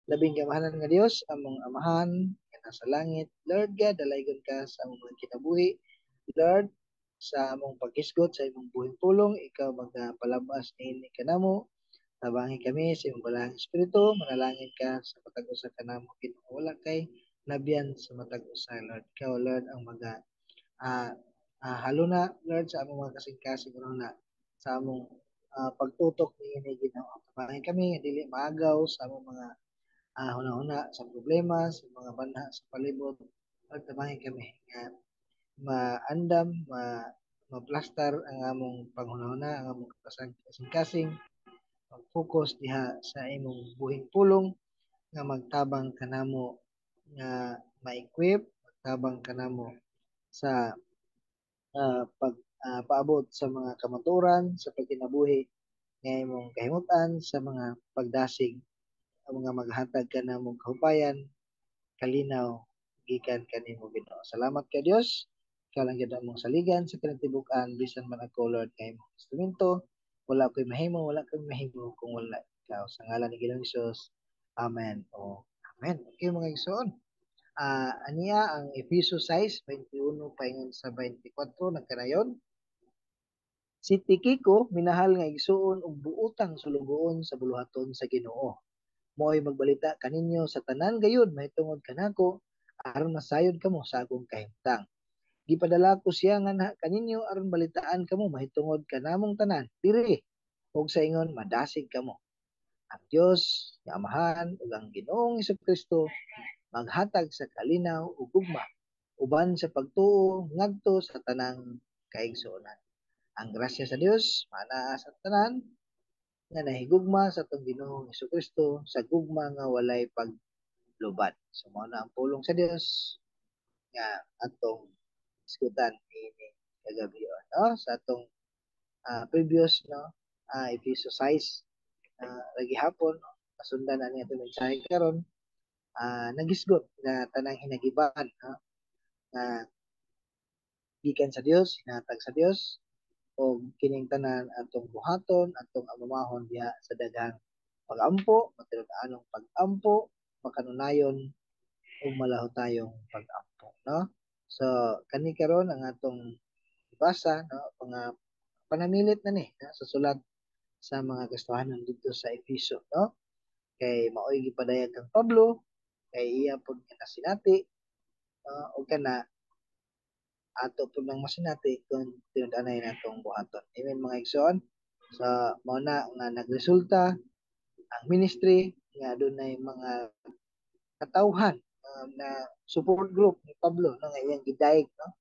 Labing gamahanan nga Dios, among Amahan nga nasa langit, Lord God, dalaygon ka sa among mga kinabuhi. Lord, sa among paghisgot sa imong buhing pulong, ikaw magapalabas niini kanamo. Tabangi kami sa imong balaang espiritu, manalangin ka sa matag usa kanamo, Ginoo. Wala kay nabyan sa matag usa, Lord. Ikaw, Lord, ang maga haluna, Lord, sa among mga kasing-kasing na sa among pagtutok niini, Ginoo. Tabangi kami nga dili maagaw sa among mga hunahuna sa problema, sa mga banha sa palibot. Lord, tabangi kami nga maandam, maplastar ang among panghunahuna, ang among kasing-kasing, mag-focus diha sa imong buhing pulong nga magtabang kanamo nga ma-equip, magtabang kanamo sa pag paabot sa mga kamaturan, sa pagkinabuhi nga imong kahimutan, sa mga pagdasig, ang mga maghatag kanamong kahupayan, kalinaw gikan kanimo, Ginoo. Salamat ka, Dios. Ikaw lang gyud among saligan sa kinatibuk-an, bisan man ako, Lord, kay imong instrumento, wala ko'y mahimo, wala ko'y mahimo kung wala ikaw. Sa ngalan ni Ginoong Hesus. Amen. O amen. Okay, mga igsoon. Aniya ang Efeso 6:21 paingon sa 24 nagkanayon. Si Tikiko, minahal nga igsuon og buotang sulugoon sa buluhaton sa Ginoo. Mo'y magbalita kaninyo sa tanan gayud mahitungod kanako aron masayod kamo sa akong kahimtang. Gipadala ko siya nganha kaninyo aron balitaan kamo mahitungod kanamong tanan diri ug sa ingon madasig kamo. Ang Dios nga Amahan ug ang Ginoong Kristo maghatag sa kalinaw ug gugma uban sa pagtuo ngadto sa tanang kaigsuonan. Ang grasya sa Dios maanaa sa tanan nga nahigugma sa atong Ginoong Kristo sa gugma nga walay paglubad. So mao na ang pulong sa Dios nga atong isgutan niini kagabi, no, sa atong previous, no, Efeso 6 lagi hapon, no, nasundan na niya itong mensahe karon, nagisgot nga tanang hinagiban, no, nga gikan sa Dios, hinatag sa Dios, o kining tanan atong buhaton, atong amamahon diha sa daghang pag-ampo, matinud-anong pag-ampo, makanunayon ug malahutayong pag-ampo, no? So kani karon ang atong basa, no, mga panamilit na ni, no, sa sulat sa mga Kristohanon didto sa Efeso, no? Kay maoy gipadayag kang Pablo, kay iya pud nga nasinati, no, ug kana ato pud nang masinati kung tinud-anay natong buhaton. Amen, mga igsoon. So mao na nga nagresulta ang ministry nga adunay mga katawhan na support group ni Pablo, no, nga iyang gidayeg, no,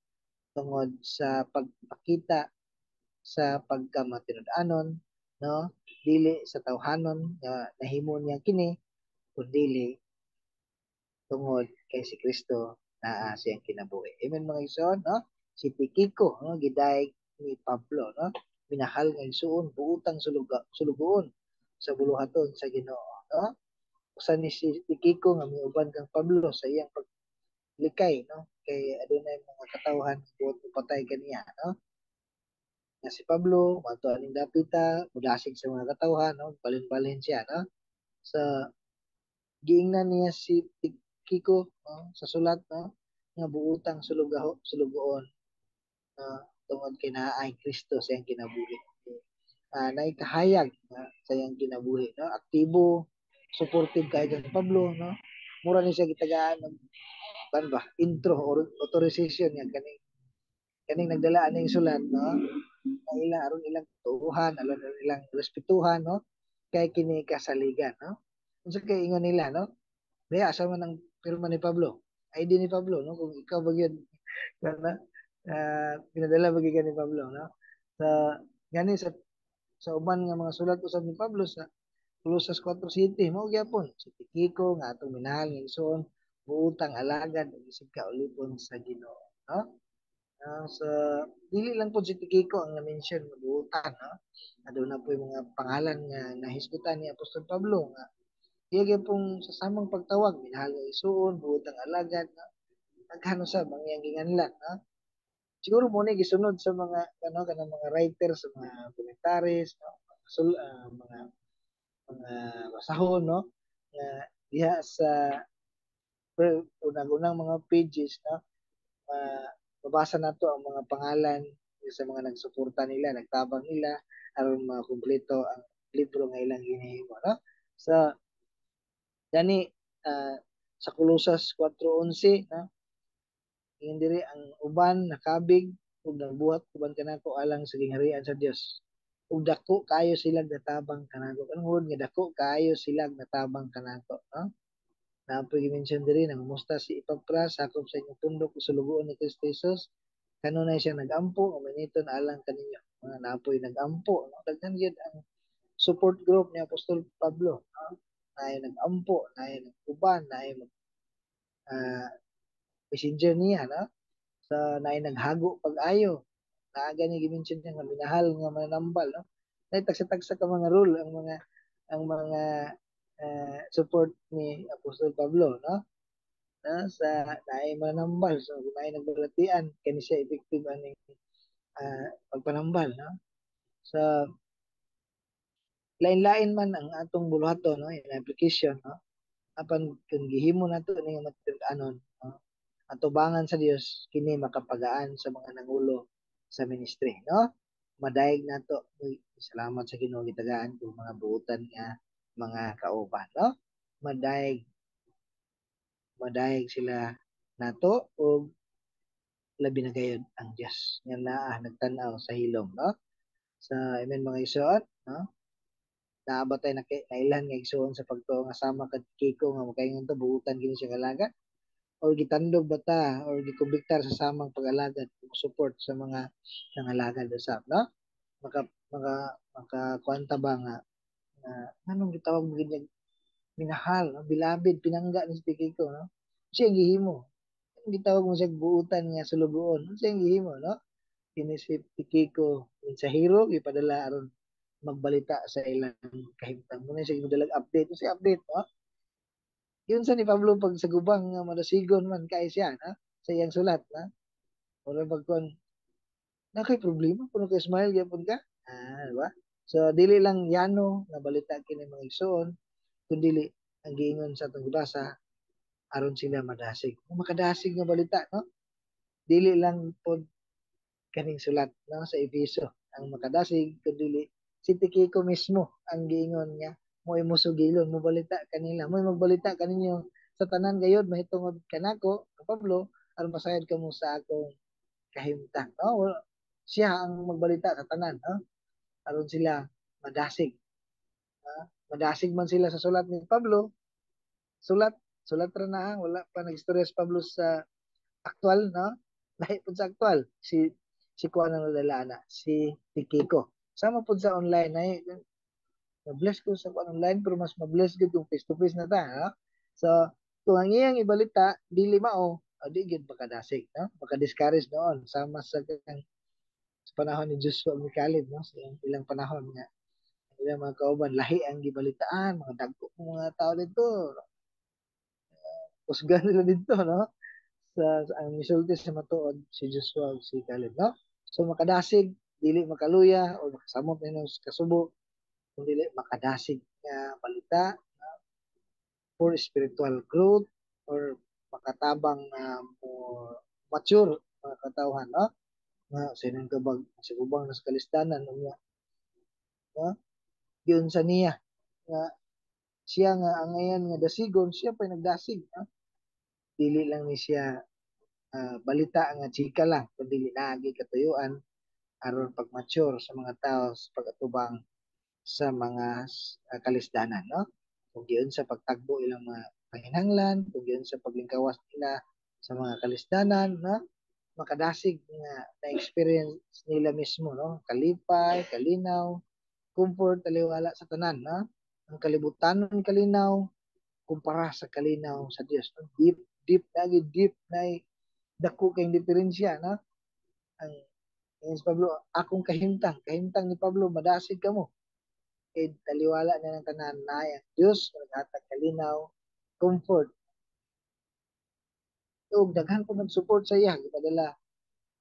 tungod sa pagpakita sa pagkamatinud-anon, no, dili sa tawhanon nga nahimo niya kini, kundili tungod kay si Kristo naa siyang kinabuhi. Amen, mga igsoon, no? Si Tikiko, no, gidayeg ni Pablo, no, minahal nga igsuon, buutang sulugoon sa buluhaton sa Ginoo, no? Usa ni si Tikiko nga miuban kang Pablo sa iyang paglikay, no, kay adunay mga katawhan buot patay kaniya, no? Nga si Pablo moadto aning dapita, mudasig sa mga katawhan, no, balin-balhin siya, no? Sa giingnan niya si Tikiko, no, sa sulat, no, nga buutang sulugoon, no, tungod kay naa ay Kristo sa iyang kinabuhi. Naikahayag, no, sa iyang kinabuhi, no? Aktibo, supportive kay kang Pablo, no? Mura ni siya gitagaan og kan ba, intro or authorization nga kaning nagdala aning sulat, no, nga ilang aron ilang tuuhan, aron ilang respetuhan, no, kay kini kasaligan, no? Unsa kay ingon nila, no? Kaya asa man ang pirma ni Pablo, ID ni Pablo, no, kung ikaw ba gyud kana pinadala ba gyud ni Pablo, no? Sa gani sa uban nga mga sulat usab ni Pablo sa Colosas 4:7, mao gyapon si Tikiko nga atong minahal nga igsoon, buutang alagad ug isip ka ulipon sa Ginoo, no? So dili lang pud si Tikiko ang na-mention nga buutan, no? Aduna po yung mga pangalan nga nahisgutan ni Apostol Pablo nga iya gyapon sa samang pagtawag, minahal nga igsoon, buutang alagad, no? Daghan usab ang iyang ginganlan, no? Siguro mo ni gisunod sa mga ano kanang mga writer sa mga commentaries, no, mga basahon, no, nga Diha sa unang-unang mga pages, no, mabasa nato ang mga pangalan sa mga nagsuporta nila, nagtabang nila aron makumpleto ang libro nga ilang ginahimo, no? So gani sa Colosas 4:11, no, ingon diri, ang uban nakabig ug nagbuhat uban kanako alang sa gingharian sa Dios ug dako kaayo sila natabang kanako. Kanang word nga dako kaayo sila natabang kanako, no? Naa poy gi-mention diri, nangumusta si Epapras, sakop sa inyong pundok ug sulugoon ni Kristo Jesus. Kanunay siya nagampo nga mainiton alang kaninyo. Mga naa poy nagampo, no? Daghan gyud ang support group ni Apostol Pablo, no? Naay nagampo, naay nag-uban, naay mag messenger niya, no? Sa naay naghago pag-ayo. Naa gani gi-mention niya nga minahal nga mananambal, no? Naay tagsa-tagsa ka mga role ang mga support ni Apostol Pablo, no? Na sa naay mananambal, so naay nagbalatian kani siya effective aning pagpanambal, no? So lain-lain man ang atong buluhaton, no, in application, no? Apan kung gihimo nato ni nga matud-anon, no, atubangan sa Dios kini makapagaan sa mga nangulo sa ministry, no? Madayeg nato. Uy, salamat sa Ginoo, gitagaan ko mga buutan nga mga kauban, no? Madayeg, madayeg sila nato og labi na gayud ang Dios nga naa nagtan-aw sa hilom, no? Sa amen, mga igsoon, no? Naa ba tay nailhan nga igsoon sa pagtuo nga sama kad Kiko nga makaingon to, buutan kini siya alagad, or gitandog ba ta or gikumbiktar sa samang pag-alagad, support sa mga nangalagad usab, no? Maka maka ba nga nganong gitawag mo gid minahal, no? Beloved, pinangga ni si Kiko, no? Siya ang gihimo. Gitawag mo siya buutan nga sulugoon, siya ang gihimo, no? Kini si Kiko mensahero gipadala aron magbalita sa ilang kahimtang. Muna siya modalag update, siya update, no? Yun sa ni Pablo pag sa gubang nga madasigon man kay siya, no? Sa iyang sulat, no? Ora pagkon na kay problema kuno kay smile gyapon ka. Ah, di ba? So dili lang yano nga balita kini, mga igsoon, kundi ang giingon sa atong gibasa aron sila madasig. Kung makadasig nga balita, no? Dili lang pod kaning sulat, no, sa Efeso ang makadasig, kundi si Tikiko mismo ang giingon nga mo'y musugilon, mo balita kanila, mo'y magbalita kaninyo sa tanan gayod mahitungod kanako, Pablo, aron masayod kamo sa akong kahimtang, no? Siya ang magbalita sa tanan, no? Aron sila madasig. Madasig man sila sa sulat ni Pablo. Sulat, sulat ra na, wala pa nagstorya si Pablo sa aktual, no? Lahi pud sa aktual. Si kuan ang nadala na, si Tikiko. Sama pud sa online ay na-bless ko sa kuan online, pero mas ma-bless gud kung face to face na ta, no? So, kung ang iyang ibalita dili mao, di gyud makadasig, no? Maka-discourage noon sama sa panahon ni Joshua ug ni Caleb, no? Sa ilang panahon nga ang ilang mga kauban lahi ang gibalitaan, mga dagko mga tao dito. Kusgan nila dito, no? Sa ang misulti sa matuod si Joshua ug si Caleb, no? So makadasig, dili makaluya o makasamot nino sa kasubo, kung dili makadasig nga balita, no? For spiritual growth or makatabang na more mature mga katawhan, no? Nga sinong kabag sa gubang sa kalisdanan unya, no? Yun sa niya nga siya nga angayan nga dasigon, siya pa nagdasig, no? Dili lang ni siya balita nga chika lang, kundi naagi katuyuan aron pag-mature sa mga tao sa pag-atubang sa mga kalisdanan, no? Kung giun sa pagtagbo ilang mga panginahanglan, kung giun sa paglingkawas nila sa mga kalisdanan, no? Makadasig nga na-experience nila mismo, no? Kalipay, kalinaw, comfort, taliwala sa tanan, no? Ang kalibutanon kalinaw kumpara sa kalinaw sa Dios, no? Deep, deep na deep na dako kay diferensya, no? Ang si Pablo, akong kahimtang, kahimtang ni Pablo, madasig kamo. Kay taliwala na ng tanan na ang Dios naghatag kalinaw, comfort. Ug daghan po nag-support sa iya, gipadala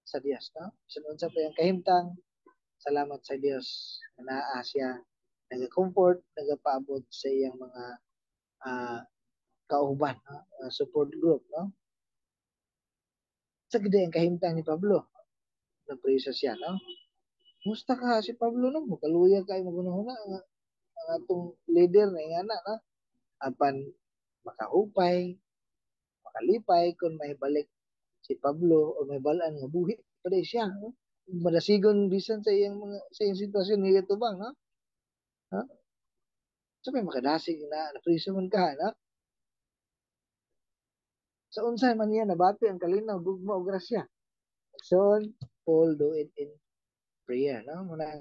sa Dios, no? Sa unsa pa yung kahimtang, salamat sa Dios nga naa siya nag-comfort, nagapaabot sa iyang mga Kauban, no? Support group, no? Sa gid ang kahimtang ni Pablo, naprisa siya, no? Musta ka si Pablo, no? Mukaluya kay magunahuna ang atong leader na ingana, no? Apan makahupay, makalipay kung may balik si Pablo o may balaan nga buhi pa siya, no? Madasigon bisan sa iyang mga sa iyang sitwasyon nga tubang, no? Ha? So may makadasig na napriso man ka, no? Sa unsay man niya nabati ang kalinaw, gugma o grasya? So, Paul do it in prayer, no? Muna,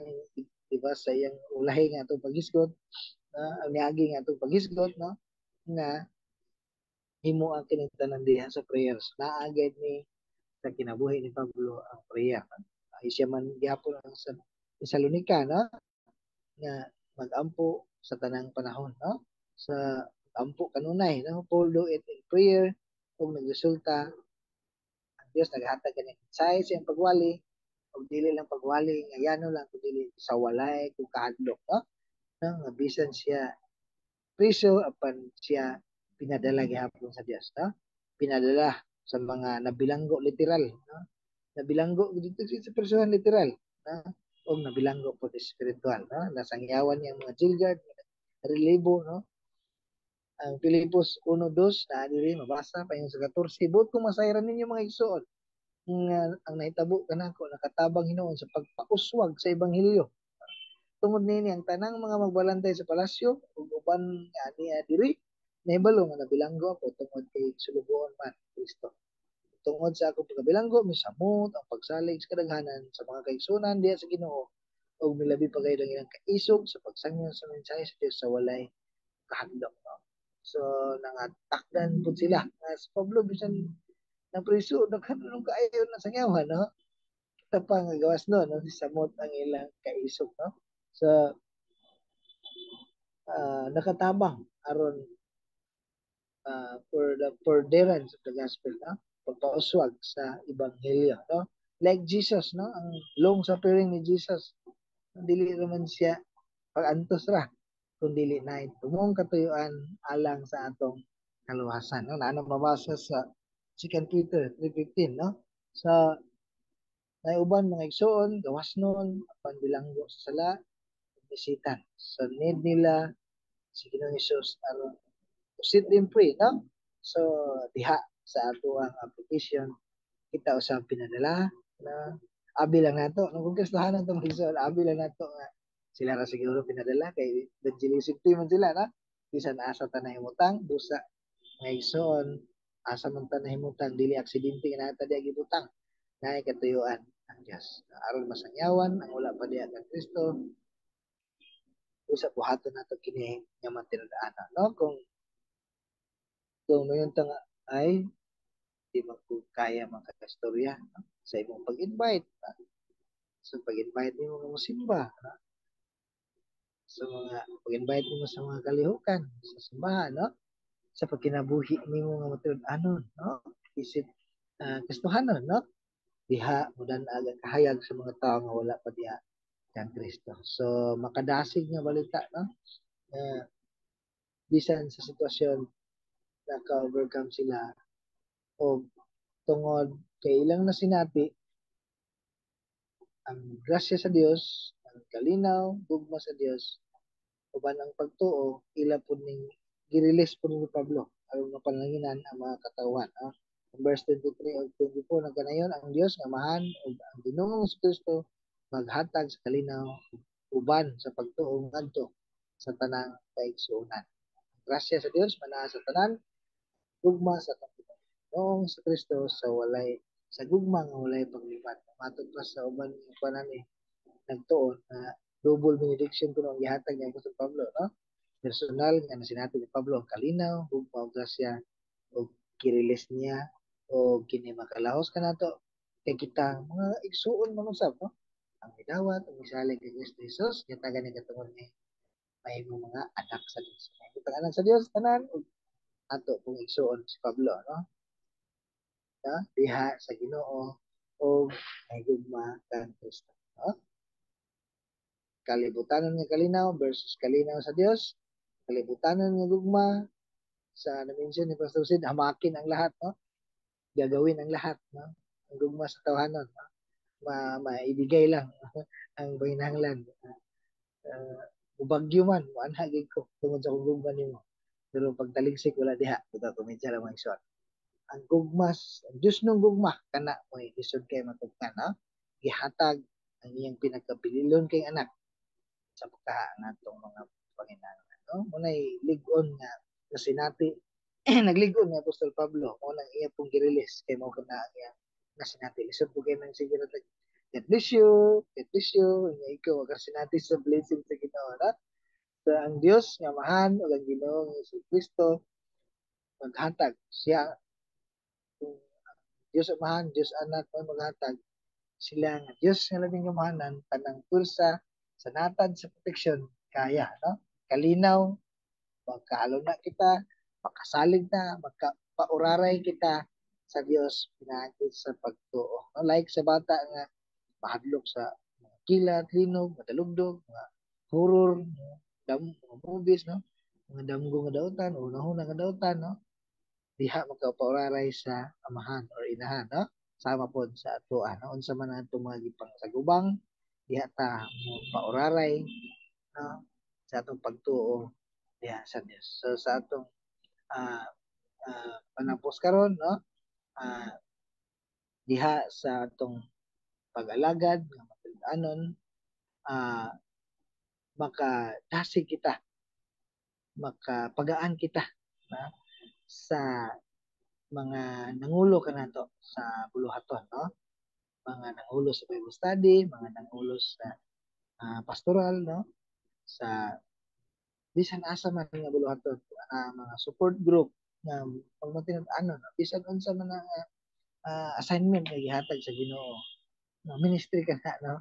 di ba, sa iyang ulahi nga atong paghisgot, no? Ang niagi nga atong paghisgot, no? Nga himo ang kining tanan diha sa prayers. Naagad ni sa kinabuhi ni Pablo ang prayer. No? Ay siya man gihapon ang sa Tesalonica, no? Nga magampo sa tanang panahon, no? Sa ampo kanunay, no? Paul do it in prayer ug nagresulta ang Dios naghatag kaniya insight sa iyang pagwali ug dili lang pagwali nga yano lang, kundi sa walay kung kahadlok, no? No, nga bisan siya priso, apan siya pinadala gihapon sa Dios, no? Pinadala sa mga nabilanggo literal, no? Nabilanggo dito sa prisuhan literal, no? Og nabilanggo po spiritual, no? Nasangyawan niya ang mga jail guard, relibo, no? Ang Filipos 1:2 na diri mabasa pa yung sa 14: "Buot kong masayran ninyo, mga igsoon, nga ang nahitabo kanako nakatabang hinuon sa pagpauswag sa ebanghelyo. Tungod niini ang tanang mga magbalantay sa palasyo ug uban nga ania diri nahibalo nga nabilanggo ako tungod kay sulugoon man Kristo. Tungod sa akong pagkabilanggo, misamot ang pagsalig sa kadaghanan sa mga kaigsuonan diha sa Ginoo ug milabi pa gayud ang ilang kaisog sa pagsangyon sa mensahe sa Dios sa walay kahadlok," no? So nangatakdan pud sila nga si Pablo, bisan na priso, daghan nung kaayo na sangyawan, no? Kita pa nga gawas, no, no, samot ang ilang kaisog, no? So nakatabang aron for the furtherance of the gospel, no? Pagpauswag sa ebanghelyo, no? Like Jesus, no? Ang long suffering ni Jesus, dili naman siya pag-antos ra, kung dili na tumong katuyuan alang sa atong kaluwasan, no? Naano mabasa sa 2 Peter 3:15, no? Sa nay uban mga igsoon, gawas nun, apan bilanggo sa sala, bisitan. So need nila si Ginoong Hesus aron to set them free, no? So diha sa ato ang application, kita usab pinadala na abi lang nato, no? Kung Kristohanon to, mga igsoon, abi lang nato nga sila ra siguro pinadala kay evangelism team man sila, no? Bisan asa ta nahimutang, busa, mga igsoon, asa man ta nahimutang, dili aksidente nga naa ta diha gibutang. Naay katuyuan ang Dios aron masangyawan ang wala pa diha kang Kristo. Usa buhaton nato kini nga matinud-anon, no? Kung mayon ta nga ay di man ko kaya makastorya, no? Sa imong pag-invite, no? Sa pag-invite nimo nga mosimba, no? Sa mga pag-invite nimo sa mga kalihukan sa simbahan, no? Sa pagkinabuhi nimo nga matinud-anon, no? Isip Kristohanon, no? Diha mudan-ag ang kahayag sa mga tao nga wala pa diha kang Kristo. So makadasig nga balita, no? Bisan sa sitwasyon naka-overcome sila o tungod kay ilang nasinati ang grasya sa Dios, ang kalinaw, gugma sa Dios, uban ang pagtuo, ila pud ning gi-release pud ni Pablo aron mapalanginan ang mga katawhan. No? Verse 23 ug 24, "Nagkanayon ang Dios nga Amahan ug ang Ginoong Kristo maghatag sa kalinaw uban sa pagtuo ngadto sa tanang kaigsuonan. Grasya sa Dios manaa sa tanan, gugma sa Ginoong sa Kristo sa walay sa gugma nga walay paglibat." Matod pa sa uban nga ni nagtuon na double benediction kuno ang gihatag ni Apostol Pablo, no? Personal nga nasinati ni Pablo ang kalinaw, gugma ug grasya ug gi-release niya o kini makalahos kanato kay kita mga igsuon man usab, no? Ang midawat ug misalig kay Kristo Jesus, gihatagan ni katungod ni mahimong mga anak sa Dios. Mahimong anak sa Dios tanan ug ato pong igsuon si Pablo, no? Ha? Diha sa Ginoo o may gugma kang Kristo, no? Kalibutanon nga kalinaw versus kalinaw sa Dios, kalibutanon nga gugma Sa na-mention ni Pastor Sid, hamakin ang lahat, no? Gagawin ang lahat, no? Ang gugma sa tawhanon, no? Maibigay lang ang panginahanglan. Ubagyo man, muanha gid ko tungod sa akong gugma nimo. Pero pagtaligsik wala diha, buta komedya lang, mga igsoon. Ang gugma, ang Diyos nung gugma kana mo'y lisod kay matugtan, no? Gihatag ang iyang pinakabililon kay anak sa pagkaha natong mga panginahanglan, no? Muna'y lig-on nga nasinati, naglig-on nga Apostol Pablo, mo nang iya pong gi-release kay mao kana ang iyang nasinati. Lisod po kay nang sige na, "God bless you, God bless you," nga ikaw makasinati sa blessing sa Ginoo, no? So ang Dios nga Amahan ug ang Ginoong Hesus Kristo maghatag siya. Kung Dios Amahan, Dios Anak mo maghatag sila nga Dios nga labing gamahanan, tanang pulsa sa natad sa proteksyon kaya, no? Kalinaw, magkaalo na kita, makasalig na, makapauraray kita sa Dios pinaagi sa pagtuo, no? Like sa bata nga mahadlok sa mga kilat, linog, madalugdog, mga horror, no? Mga movies, no? Mga damgo nga dautan, unahuna nga dautan, no? Diha makapauraray sa amahan or inahan, no? Sama pod sa atoa, no? Unsa man ang atong mga gipangsagubang, diha ta mo pauraray, no? Sa atong pagtuo diha sa Dios. So sa atong panapos karon, no? Diha sa atong pag-alagad nga matud-anon, makadasig kita, makapagaan kita, no? Sa mga nangulo kanato sa buluhaton, no? Mga nangulo sa Bible study, mga nangulo sa pastoral, no? Sa bisan asa man nga buluhaton, mga support group nga pagmatinud-anon, no? Bisan unsa man ang assignment nga gihatag sa Ginoo, no? Ministry ka na, no?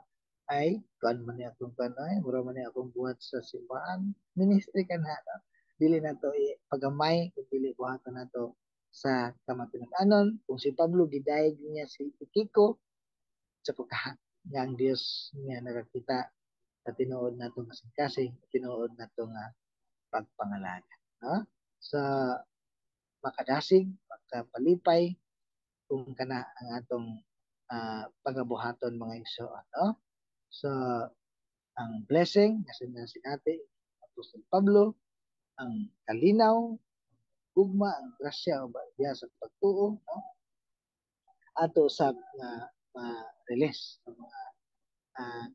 Ay, kuan man ni akong kuan, ay mura man ni akong buhat sa simbahan. Ministry ka na, no? Dili nato pagamay kung dili buhaton nato sa kamatinud-anon. Kung si Pablo gidayeg niya si Tikiko sa pagkaha nga ang Dios nga nakakita sa tinuod nato kasing-kasing, tinuod nato nga pagpangalaga, no? Sa makadasig, makapalipay kung kana ang atong pagabuhaton, mga igsoon, no? So ang blessing nga sinati Apostol Pablo, ang kalinaw, gugma, ang grasya o diha sa pagtuo, no? Ato sab nga ma-release sa mga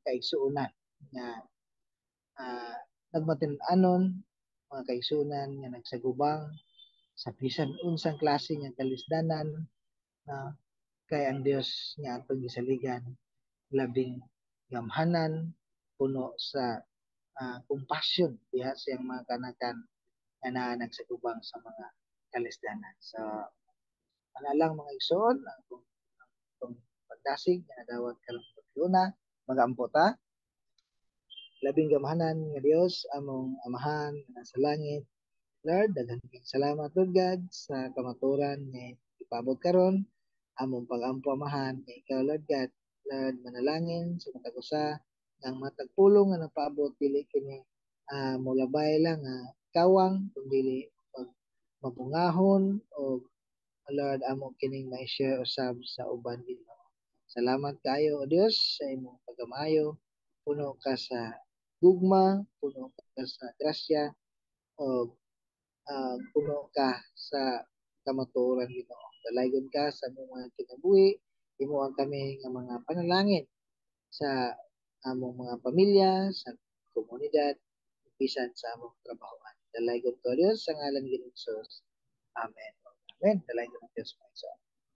kaigsuonan nga nagmatin-anon, mga kaigsuonan nga nagsagubang sa bisan unsang klase nga kalisdanan, na kay ang Dios nga atong gisaligan labing gamhanan, puno sa compassion diha sa iyang mga kanakan nga naa nagsagubang sa mga kalisdanan. So ana lang, mga igsoon, ang atong pagdasig nga nadawat karong pagkuna. Magampo ta. Labing gamhanan nga Dios, among Amahan nga nasa langit, Lord, daghan kayong salamat, Lord God, sa kamaturan nga ipabot karon. Among pagampo, Amahan, nga ikaw, Lord God, Lord, manalangin sa matag usa ng matag pulong nga napaabot, dili kini molabay lang nga kawang kundi pag mabungahon o Lord, amo kining ma-share usab sa uban, Ginoo. Salamat kaayo, o Dios, sa imong pagkamayo. Puno ka sa gugma, puno ka sa grasya o puno ka sa kamatuoran, Ginoo. Dalaygon ka sa among mga kinabuhi, himuan kami nga mga panalangin sa among mga pamilya, sa komunidad, bisan sa among trabahoan. Dalaygon ka, Dios, sa ngalan ni Jesus. Amen. Amen. Dalaygon ang Dios, mga igsoon.